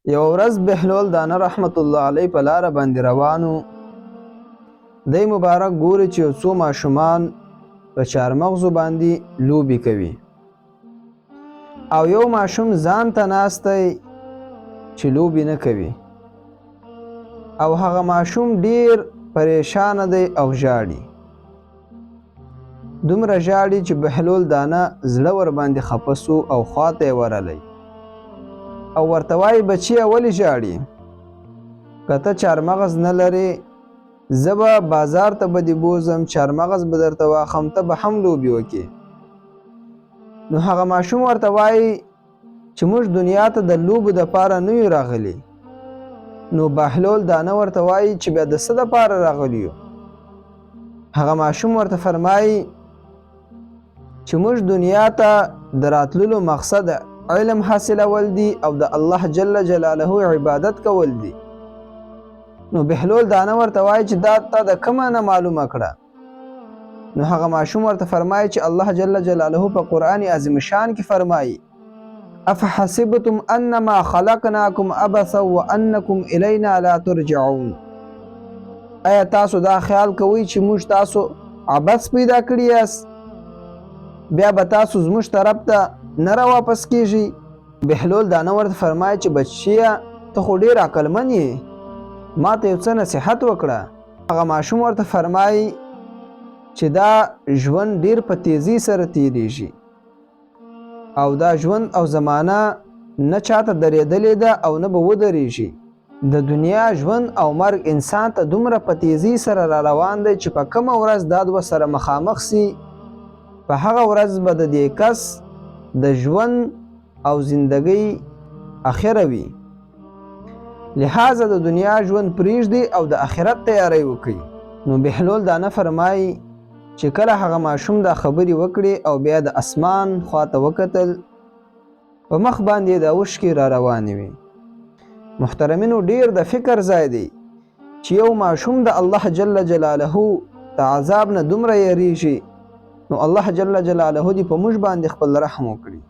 یوه ورځ بهلول دانه رحمت الله علیه په لاره باندې روان و. دی مبارک ګوري چې یو څو ماشومان په چارمغزو باندې لوبې کوي او یو ماشوم ځان ته ناست دی چې لوبې نه کوي او هغه ماشوم ډیر پریشانه دی او ژاړي. دومره ژاړي چې بهلول دانه زړه ورباندې خپه سو او خواته یې ورغلی او ورته وایي بچیه ولې ژاړي؟ که ته چارمغز نه لرې زه به بازار ته به دې بوځم، چارمغز به درته واخم، ته به هم لوبې وکړې. نو هغه ماشوم ورته وایي چې موږ دنیا ته د لوبو دپاره نه یو راغلي. نو بهلول دانه ورته وایي چې بیا د څه دپاره راغلي یو؟ هغه ماشوم ورته فرمایي چې موږ دنیا ته د راتللو مقصد علم حاصلول دي او د الله جل جلاله عبادت کول دي. نو بهلول دانه ورته وایي چې دا تا د کومه نه معلومه کړه؟ نو هغه ماشوم ورته فرمایي چې الله جل جلاله په قرآن عظیم شان کې فرمایي افحسبتم انما خلقناکم عبثا وانکم الینا لا ترجعون. آیا تاسو دا خیال کوئ چې موږ تاسو عبث پیدا کړي یاست، بیا به تاسو زموږ طرف ته نه را واپس کیږئ؟ بهلول دانه ورته فرمایي چې بچیه ته خو ډیر عقلمن یې، ما ته یو څه نصیحت وکړه. هغه ماشوم ورته فرمایي چې دا ژوند ډیر په تیزی سره تیریږي او دا ژوند او زمانه نه چاته درېدلې ده او نه به ودرېږي. د دنیا ژوند او مرګ انسان ته دومره په تیزی سره را روان دی چې په کومه ورځ دا دوه سره مخامخ سي، په هغه ورځ به د دې کس د ژوند او زندګۍ اخره وي. لهذا د دنیا ژوند پریږدي او د آخرت تیاری وکړي. نو بهلول دانه فرمایي چې کله هغه ماشوم دا خبرې وکړې او بیا د اسمان خواته وکتل، په مخ باندې د اوښکې را روانې وې. محترمینو، ډیر د فکر ځای دی چې یو ماشوم د الله جل جلاله د عذاب نه دومره یریږي، نو الله جل جلاله دې په موږ باندې خپل رحم وکړي.